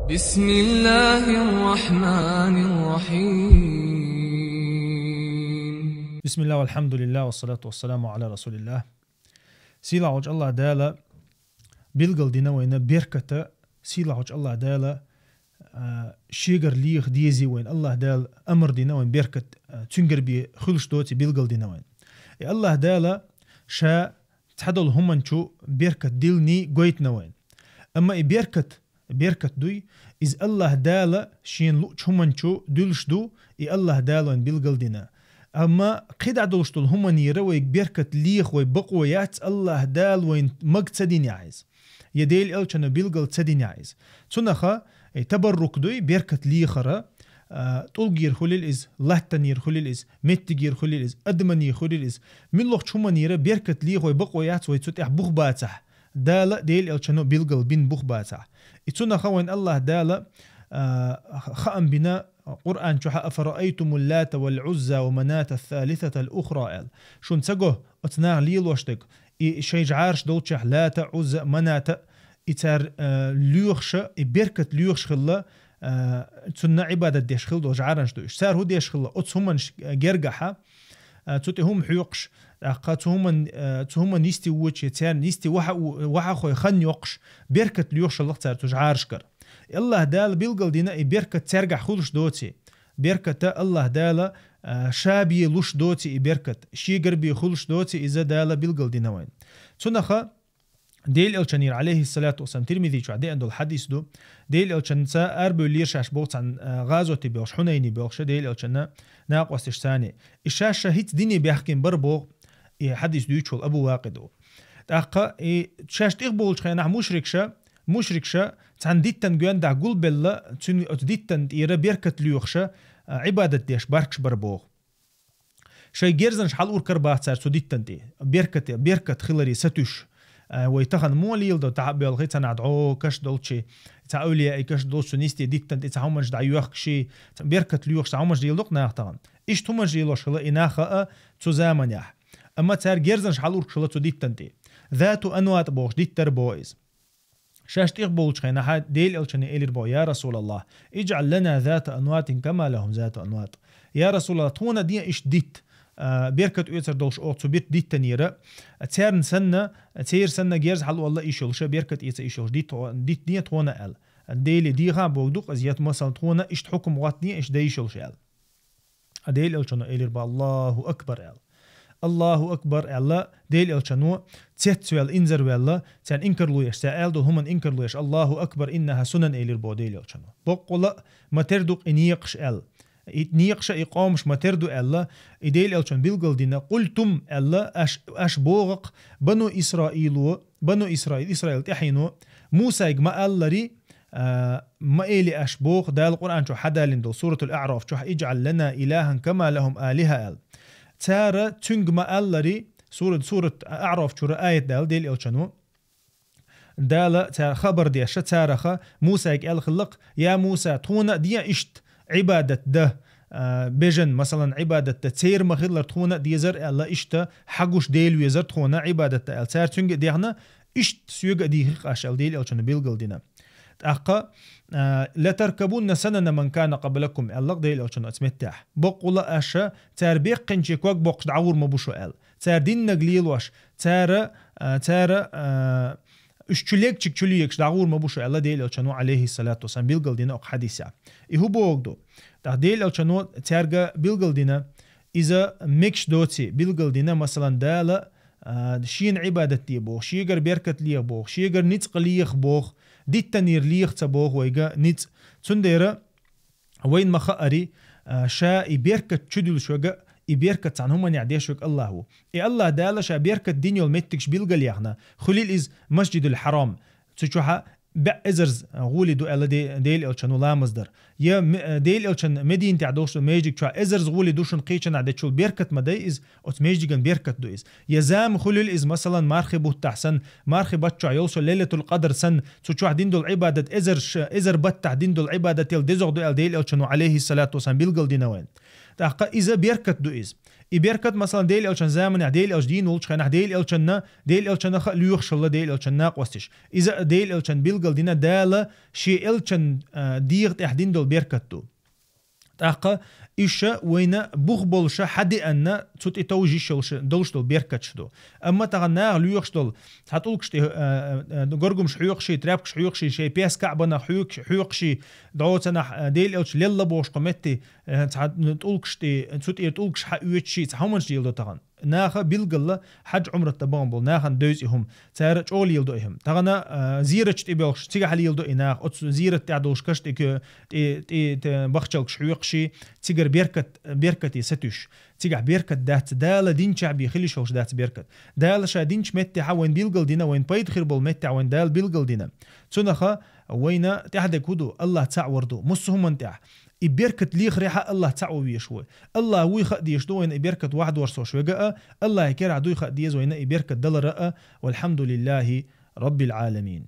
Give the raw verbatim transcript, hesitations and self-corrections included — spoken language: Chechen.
بسم الله الرحمن الرحيم. بسم الله والحمد لله والصلاة والسلام على رسول الله. Сийлахьчу Аллах Дала билгалдина вайна берката, сийлахьчу Аллах Дала, а, шегара леха дезий вайна, Аллах Дала амар дина вайна беркат, а, цуьнгара бен хуьлуш доций билгалдина вайна. И Аллах Дала ша цхьадолу хӀуманчу беркат дилний гойтина вайна. Амма и беркат, беркат дуй, иза Аллах Дала шена луъучу хӀуманчу дуьлуш ду, и Аллах Дала вайна билгалдина. Амма кхидӀа долуш долу хӀуманера вай беркат леха вай бакъо яц Аллах Дала вайна маг ца динехь иза. Я Дела элчано билгал ца динехь иза. Цунаха, э, табаррук дуй, беркат лехара, а, тӀулгера хуьлийла иза, латтанера хуьлийла иза, меттигера хуьлийла иза, адаманера хуьлийла иза. Муьлххачу хӀуманера беркат леха вай бакъо яц вай цу тӀехь бух бацахь. Дала Дела элчано билгал бина бух бацахь. И цунаха вайна Аллах Дала, а, хаам бина Къуръан чохь: «أفرأيتم اللات والعزى ومناة الثالثة الأخرى», аьлла. Шуна ца го оцу наха лелош дерг, и шайн жӀараш долчехь Лата, Узза, Маната, и цара, а, лоьхуша, и беркат лоьхуш хилла, а, цунна Ӏибадат деш хилла долу жӀаранаш ду уьш. Цара хӀун деш хилла? Оцу хӀуманаш гергахьа, а, цу тӀе хӀума хьоькхуш, тӀаккха цу хӀуман, а, цу хӀуман йисте воче, царна йисте ваха-, вахахой хан йоккхуш, беркат лоьхуш хилла цара цу жӀарашкара. Аллах Дала билгалдина и беркат цаьргахь хуьлуш доций. Берката Аллах Дала, а, ша бен луш доций и беркат, шегара бен хуьлуш доций иза Дала билгалдина вайна. Цунаха Дела элчанера, алейхиссалату вассалам, Тирмизи чохь деана долу хьадис ду. Дела элчанца арабевллера шаьш боху цхьана, а, гӀазоте боьлхуш, Хьунайне боьлхуша, Дела элчанна накъосташ царний. И шаьш ша хӀинца дине баьхкина бара боху, и хьадис дуьйцуш волу Абу Вакъид ву. ТӀаккха и шаьш тӀехболучу хенахь мушрикша, мушрикша цхьана диттан гоьндахь гулбелла, цуьнан оцу диттан тӀера беркат лоьхуша, а, Ӏибадат деш баркаш бара боху. Шайн герзанаш хьалауркар баха цара цу диттан тӀе. Беркате, беркат хиларе сатуьйсуш. А, вай тахана мо леладо, тахьа а боьлхий, цхьанхьа дӀо каш долчий, цхьа эвлияи каш долчу нисте диттан тӀе цхьа хӀуманаш дӀайоьхкаший, цхьа беркат лоьхуш цхьа хӀуманаш леладо-кх наха тахана. Иштта хӀуманаш лелош хилла и нах а цу заманехь. Амма цара герзанаш хьалауркаш хилла цу диттан тӀе. Зату Анват бохуш диттар боху иза. Шаьш тӀехболучу хенахь Дела элчане элира боху: «Я Расулаллах, иджӀал лана зата анватин кама лахум зату анват». Я Расулаллах, тхуна а де иштта дитт, а, беркат оьцур долуш оха цу бит-, диттанера, церан санна, церан санна герз хьалаолла йиш йолуша, беркат эца йиш йолуш дитт, дитт де тхуна аьлла. Деле дехьа богу ду-кх иза, масала, тхуна иштта хьукум гӀоттаде иштта дан йиш йолуш аьлла. А Дела элчано элира боху: «Аллаху акбар», аьлла. «Аллаху акбар», аьлла, Дела элчано цецваьлла, инзарваьлла, царна инкарло еш, цара аьлла долу хӀуманна инкарло еш: «Аллаху акбар, иннаха сунан», элира боху Дела элчано. «Боккъала а ма тера ду-кх и некъаш», аьлла. «И некъаша и къомаш ма тера ду», аьлла, и Дела элчано билгалдина: «Къултум», аьлла, «аш, аш боху-кх, Бану Исраило, Бану Исраил, Исраил тӀаьхьено, Мусайга ма аллари, а, ма эли аш боху, Дала Къуръан чохь хьадаллина долу Суратул АӀраф чохь: «ИджӀал лана илахан кама лахум алиха», аьлла. Цара цуьнга ма аллари, сурат, сурат АӀраф чуьра аят дала Дела элчано. Дала цара хабар деша, цараха Мусайга аьлла хилла-кх: «Я Муса, тхуна а де иштта Ӏибадат дан, а, бежан, масалан, Ӏибадат дан, церан ма-хиллара тхуна а дезар», аьлла, иштта хьагуш Дела везар тхуна Ӏибадат дан аьлла. Цара цуьнга а дехна, иштта соьга а дийхи-кх аш аьлла, Дела элчано билгалдина. ТӀаккха, а, «Латаркабунна санана ман кана къаблакум», аьлла-кх Дела элчано оцу меттехь. Боккъала а аша цара беккхинче ког боккхуш дӀагӀур ма бу шу аьлла. Цара диннаг лелош, цара, а, цара, а, уьш чу легчиг чу легаш дӀагӀур ма бу шу аьлла Дела элчано, алейхиссалату вассалам, билгалдина окху хьадисехь. И хӀун боху ду? ТӀаккха Дела элчано цаьрга билгалдина, иза мегаш доций, билгалдина, масалан, Дала, а, шена Ӏибадат де боху, шегара беркат леха боху, шегара ницкъ леха боху, диттанера леха ца боху вайга ницкъ. Цундела вайна ма хаари, а, ша и беркат чудуьлуш верг, и беркат цхьана хӀуманехь деш верг Аллах ву. И Аллах Дала ша беркат дина йолу меттигаш билгалъяхна, хуьлийла иза Масджидул Хьарам. Цу чохь бӀе эзарза гӀоли ду аьлла Де-, Дела элчано ламаз дар. Я ме-, Дела элчан Мединатехь долуш долу междиг чохь эзарза гӀоли ду шуна кхечанахь дечул, беркат ма дай иза, оцу междиган беркат ду иза. Я зама хуьлийла иза, масалан, мархи буттахь санна, мархи баттахь йолуш йолу Лейлатул Къадр санна, цу чохь дина долу Ӏибадат эзар ш-, эзар баттахь дина долу Ӏибадател дезагӀа ду аьлла Дела элчано, алейхиссалату вассалам, билгалдина вайна. ТӀаккха иза беркат ду иза. И беркат, масала, Дела элчан заманахь, Дела элча дийна волчу хенахь, Дела элчанна, Дела элчанах а лоьхуш хилла Дела элчан накъосташ. Иза а Дела элчан билгал дина Дала шен элчан, а, дегӀа тӀехь дина долу беркат ду. ТӀаккха иша вайна бух болуша хьадеанна, цу тӀе товжиш йолуш долуш долу беркаташ ду. Амма тахана наха лоьхуш долу, цхьа тӀулгаш тӀе, а, а, горгамаш хьоькхуший, тряпкаш хьоькхуший, шайн пескахь банах хьоькхуш-, хьоькхуший, дӀо цанахь, а, Дела элча лелла бохуш кху метте, а, цхьа тӀулгаш тӀе, цу тӀера тӀулгаш хьаоьцуший, цхьа хӀуманаш леладо тахана. Наха билгала хьаьж Ӏумрат дан бахана болу нахана девза и хӀума. Цара чӀогӀа леладо и хӀума. Тахана, а, зерат тӀе боьлхуш, цигахь леладо и наха. Оцу зерат тӀехь долуш каш тӀе кё-, тӀе, тӀе, тӀе бахчалгаш хьоькхуший, цигара беркат, беркате сатуьйсуш. Цигахь беркат дац, Дала динчахь бен хила йиш йолуш дац беркат. Дала ша динчу меттехьа вайн билгал дина, вайн пайда хир болу меттехь вайн Дала билгал дина. Цунаха вайна тӀаьхьадерг хӀун ду? АллахӀ цхьаъ вар ду. Муссо а хӀуманна тӀехь. И беркат лехарехьа АллахӀ цхьаъ ву везаш вай. АллахӀ вуй хаа дезаш ду вайна и беркат вахьадорсош вега а, АллахӀе керахь дуй хаа деза вайна и беркат далара а. Валхьамдулиллахи Раббил Ӏаламин.